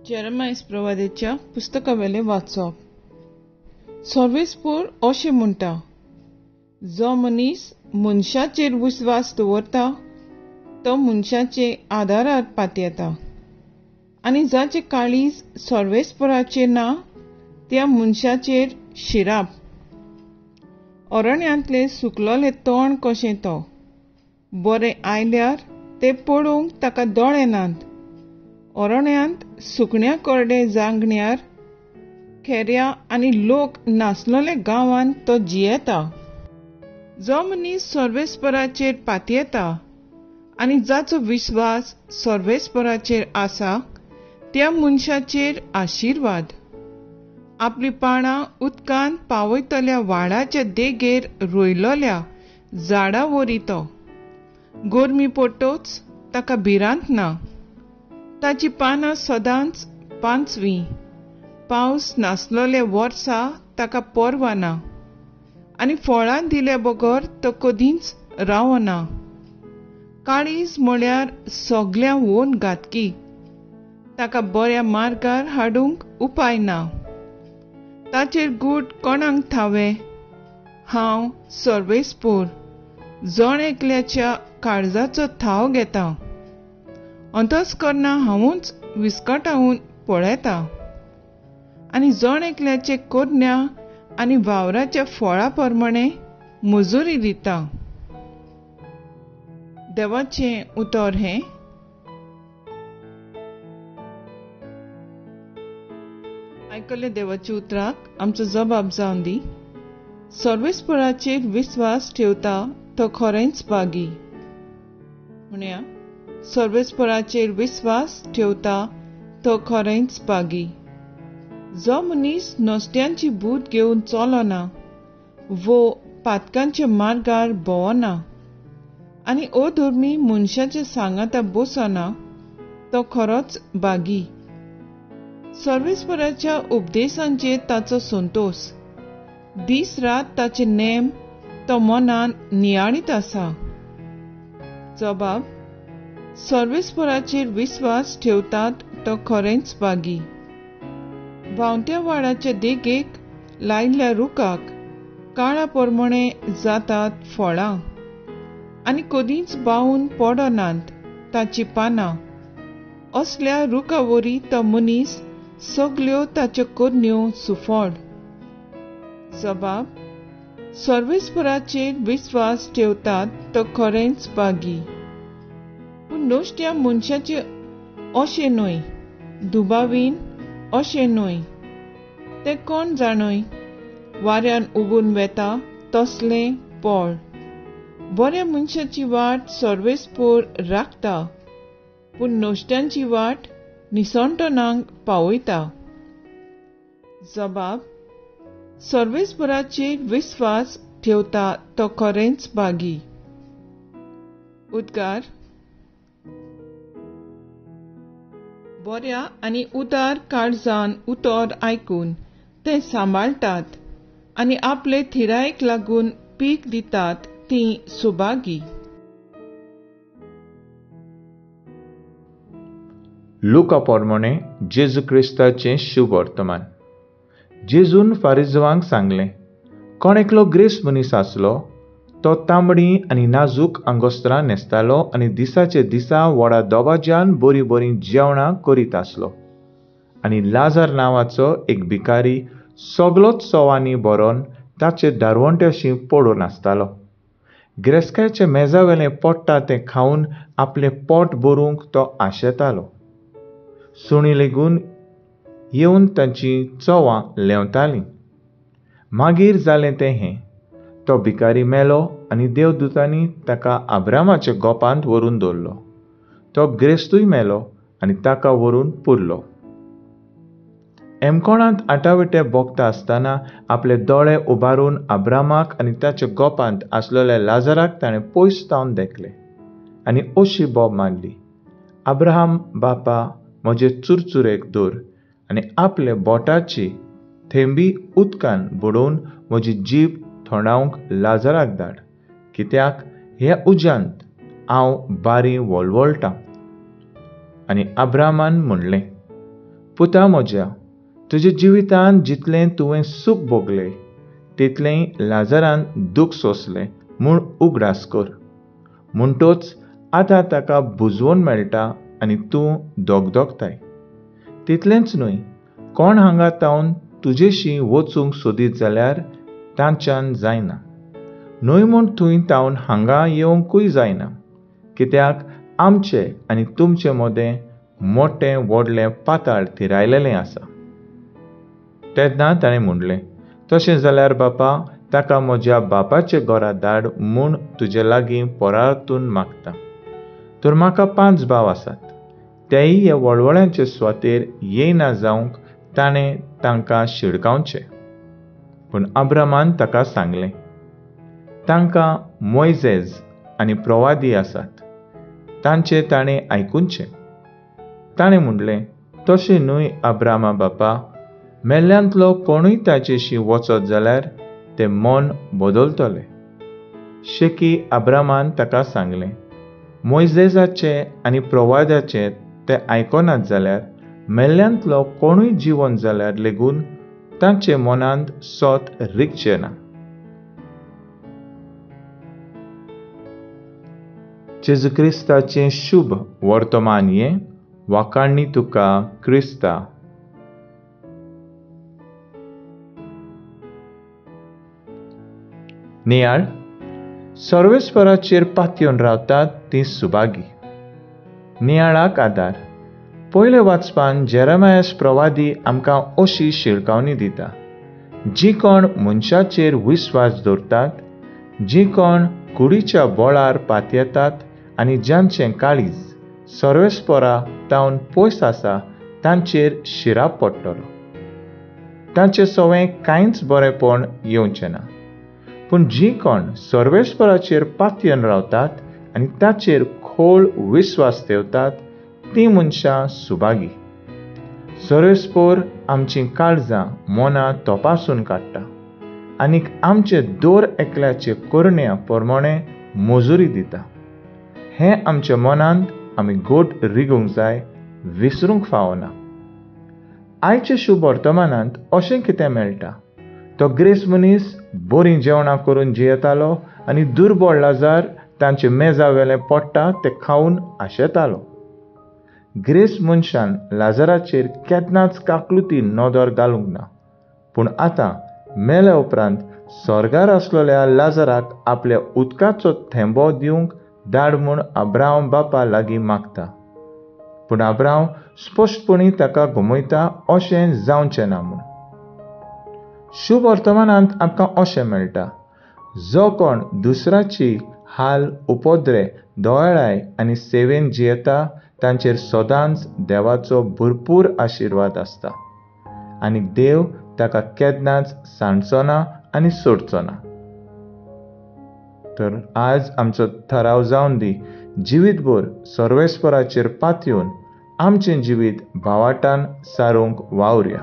जेरमायस प्रवादेच्या पुस्तकावेलें वाचप. सर्वेस्पोर अशें म्हणटा, जो मनीस मनशाचेर विस्वास दवरता तो मनशाचे आदारार पातयेता, आनी जाचें काळीज सर्वेस्पोराचेर ना त्या मनशाचेर शिराप. अरण्यांतलें सुकलोलें तण कशें तो, बरें आयल्यार तें पळोवंक ताका दोळे नात. अरण्यांत सुकण्या करडे जांगण्यार खेऱ्या आनी लोक नासलोले गांवांत तो जियेता. जो मनीस सर्वेस्पराचेर पातयेता आनी जाचो विस्वास सर्वेस्पराचेर आसा त्या मनशाचेर आशिर्वाद. आपली पानां उदकांत पावयतल्या व्हाळाच्या देगेर रोयलोल्या झाडा वरी तो. गरमी पडटच ताका भिरांत ना. ताची पानां सदांच पांचवी. पावस नासलोले वर्सा ताका पर्वा ना, आनी फळां दिल्या बगर तो कदींच रावना. काळीज म्हळ्यार सगल्या वोन घातकी, ताका बऱ्या मार्गार हाडूंक उपाय ना. ताचेर गूट कोणाक थावे? हांव सर्वेस्पोर जण एकल्याच्या काळजाचो थाव घेता. अंतस्कर्णा हांवूच विस्कटावन पळयता, आनी जण एकल्याचे करण्या आनी वावराच्या फळा प्रमाणे मजुरी दिता. देवाचें उतर हें. आयकल्ले देवाच्या उतराक आमचो जबाब जावन दी. सर्वेस्पराचेर विस्वास ठेवता तो खरेंच बागी. म्हणया, सर्वेस्पराचेर विस्वास ठेवता तो खरेंच बागी. जो मनीस नसत्यांची भूत घेवन चलना वो पातकांच्या मार्गार भोंवना आनी अधर्मी मनशाच्या सांगाता बसना तो खरोच बागी. सर्वेस्पराच्या उपदेशांचेर ताचो संतोष. दीस रात ताचे नेम तो मनान नियाळीत आसा. जबाब, सर्वेस्पराचेर विस्वास ठेवतात तो खरेंच बागी. व्हांवत्या व्हाळाच्या देगेक लायिल्ल्या रुखाक काळा प्रमाणे जातात फळां, आनी कदींच बावून पडनात ताची पानां. असल्या रुखा वरी तो मनीस सगल्यो ताच्यो करण्यो सुफळ. जबाब, सर्वेस्पराचेर विस्वास ठेवतात तो खरेंच बागी. पूण नश्ट्या मनशाचे अशें न्हय, दुबावीन अशें न्हय. ते कोण जाणय, वाऱ्यान उबून वेता तसलें पळ. बऱ्या मनशाची वाट सर्वेस्पोर राखता, पूण नश्ट्यांची वाट निसणटणांक पावयता. जबाब, सर्वेस्पराचेर विस्वास ठेवता तो खरेंच बागी. उद्गार, बऱ्या आनी उदार काळजान उतर आयकून ते सांबाळटात आनी आपले थिरायेक लागून पीक दितात ती सुभागी. लुका प्रमाणे जेजू क्रिस्ताचें शुभ वर्तमान. जेजून फारिजवांक सांगलें, कोण एकलो ग्रेस मनीस आसलो, तो तांबडी आनी नाजूक आंगोस्त्रां न्हेसतालो आनी दिसाचे दिसा व्हडा दबाज्यान बरीं बरीं जेवणां करीत आसलो. आनी लाजार नांवाचो एक भिकारी सगलोच चवांनी भरोन ताचे दारवंट्याशी पडून आसतालो. ग्रेस्कायच्या मेजावेलें पडटा तें खावन आपलें पोट भरूंक तो आशेतालो. सुणी लेगून येवन तांची चवां लेंवतालीं. मागीर जालें तें हें, तो भिकारी मेलो आनी देवदूतांनी ताका आब्रामाच्या गोपांत व्हरून दवरलो. तो ग्रेस्तूय मेलो आनी ताका व्हरून पुरलो. एमकोणांत आटाविटे भोगता आसतना आपले दोळे उबारून आब्रामाक आनी ताच्या गोपांत आसलेल्या लाजराक ताणें पयस तावन देखले आनी अशी बोब मारली, आब्राहाम बापा, म्हजे चुरचुरेक दवर आनी आपले बोटाची थेंबी उदकान बुडोवन म्हजी जीब थोंडावंक लाजराक धाड, कित्याक ह्या उज्यांत हांव बारी वळवळटां. आनी आब्रामान म्हणलें, पुता म्हज्या, तुज्या जिवितांत जितलें तुवें सूख भोगलें तितलेंय लाजरान दूख सोंसलें म्हूण उगडास कर. म्हणटोच आतां ताका बुजवण मेळटा आनी तूं दोगदोगताय. तितलेंच न्हय, कोण हांगा तावन तुजेशी वचूंक सोदीत जाल्यार तांच्यान जायना, न्हय म्हूण थंय तावन हांगा येवंकूय जायना, कित्याक आमचे आनी तुमचे मदें मोटें व्हडलें पाताळ थिरायलेलें आसा. तेन्ना ताणें म्हणलें, तशें जाल्यार बापा, ताका म्हज्या बापाचे घरा धाड म्हूण तुजे लागीं परातून मागता. तर म्हाका 5 भाव आसात, तेय ह्या वळवळ्यांचे सुवातेर येयना जावंक ताणें तांकां शिडकावचें. पूण अब्रामान ताका सांगलें, तांकां मोयजेज आनी प्रवादी आसात, तांचें ताणें आयकुचें. ताणें म्हणलें, तशें न्हय अब्रामा बापा, मेल्ल्यांतलो कोणूय ताचेशी वचत जाल्यार ते मन बदलतले. शेकी अब्रामान ताका सांगलें, मोयजेजाचें आनी प्रवादाचें ते आयकनात जाल्यार मेल्ल्यांतलो कोणूय जिवन जाल्यार लेगून तांचे मनांत सोत रिगचें ना. जेजू क्रिस्ताचें शुभ वर्तमान हें. वाखाणणी तुका क्रिस्ता. नियाळ. सर्वेस्पराचेर पातयेवन रावतात ती सुभागी. नियाळाक आदार. पयले वाचपान जेरेमायस प्रवादी आमकां अशी शिडकावणी दिता, जी कोण मनशाचेर विस्वास दवरतात, जी कोण कुडीच्या बळार पातयेतात आनी जांचें काळीज सर्वेस्परा तावन पयस आसा तांचेर शिराप पडटलो. तांचे सवें कांयच बरेंपण येवचें ना. पूण जी कोण सर्वेस्पराचेर पातयेवन रावतात आनी ताचेर खोल विस्वास ठेवतात ती मनशां सुभागी. सर्वेस्पर आमचीं काळजां मनां तपासून काडटा आनीक आमचे दर एकल्याचे करण्या प्रमाणे मजुरी दिता. हें आमच्या मनांत आमी गोट रिगूंक जाय, विसरूंक फावना. आयच्या शुभ वर्तमानांत अशें कितें मेळटा, तो ग्रेस मनीस बरीं जेवणां करून जियेतालो आनी दुर्बळ लाजार तांचे मेजा वेलें पडटा तें खावन आशेतालो. ग्रेस मनशान लाजराचेर केन्नाच काकलुती नदर घालूंक ना, पूण आतां मेल्या उपरांत स्वर्गार आसलेल्या लाजराक आपल्या उदकाचो थेंबो दिवंक धाड म्हूण अब्राहम बापा लागीं मागता. पूण अब्राहम स्पश्टपणी ताका घुमयता अशें जावचें ना म्हूण. शुभ वर्तमानांत आमकां अशें मेळटा, जो कोण दुसऱ्याची हाल उपद्रे दोळाय आनी सेवेन जियेता तांचेर सदांच देवाचो भरपूर आशिर्वाद आसता आनी देव ताका केन्नाच सांडचो ना आनी सोडचो ना. तर आज आमचो थाराव जावन दी, जिवीतभर सर्वेस्पराचेर पातयेवन आमचें जिवीत भावाटान सारूंक वावरया.